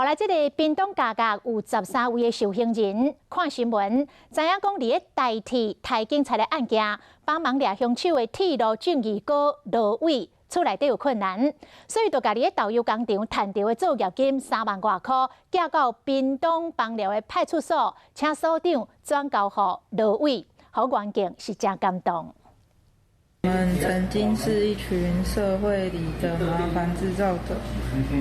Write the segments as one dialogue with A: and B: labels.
A: 後來，這个屏東甲甲有13位的受刑人看新聞，知影講佇咧台鐵刣警察的案件，幫忙掠兇手的鐵路正義哥羅偉，厝內底有困難，所以就共佇咧豆油工廠趁著的作業金3萬外箍，寄到屏東枋寮的派出所，請所長轉交予羅偉，予員警是誠感動。
B: 我們曾經是一群社會裡的麻煩製造者，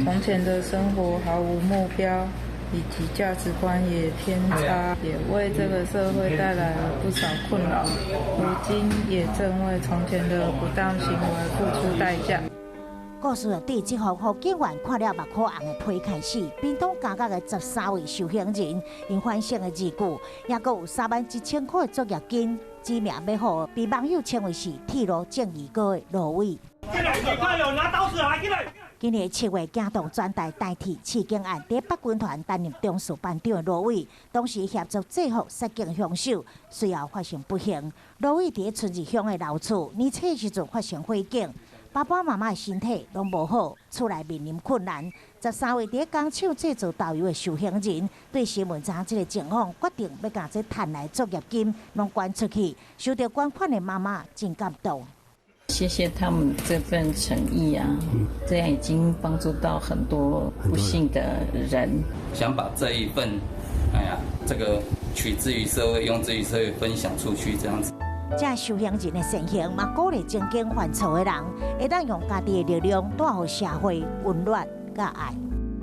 B: 從前的生活毫無目標，以及價值觀也偏差，也為這個社會帶來了不少困擾。如今也正為從前的不當行為付出代價。
C: 故事對這項予警員看了目眶紅的批開始，屏東監獄的13位受刑人𪜶反省的字句，也閣有3萬1千箍的作業金，指名欲予被網友稱為是鐵路正義哥的羅偉。
D: 拿刀子來，進來！
C: 今年7月驚動全台台鐵刺警案，佇北軍團擔任中士班長的羅偉，當時協助制服殺警兇手，隨後發生不幸。羅偉佇春日鄉的老厝，年初時陣發生火警。爸爸媽媽的身體攏無好，厝內面臨困難。13位佇工廠製造豆油的受刑人，對新聞知影這个情況，決定欲共這趁來作業金攏捐出去。收著捐款的媽媽真感動。
E: 謝謝他們這份誠意啊，這樣已經幫助到很多不幸的人。
F: 想把這一份，哎呀，這個取之於社會，用之於社會，分享出去，這樣子。
C: 這受刑人的善行，嘛鼓勵曾經犯錯的人，會當用家己的力量，帶予社會溫暖佮愛。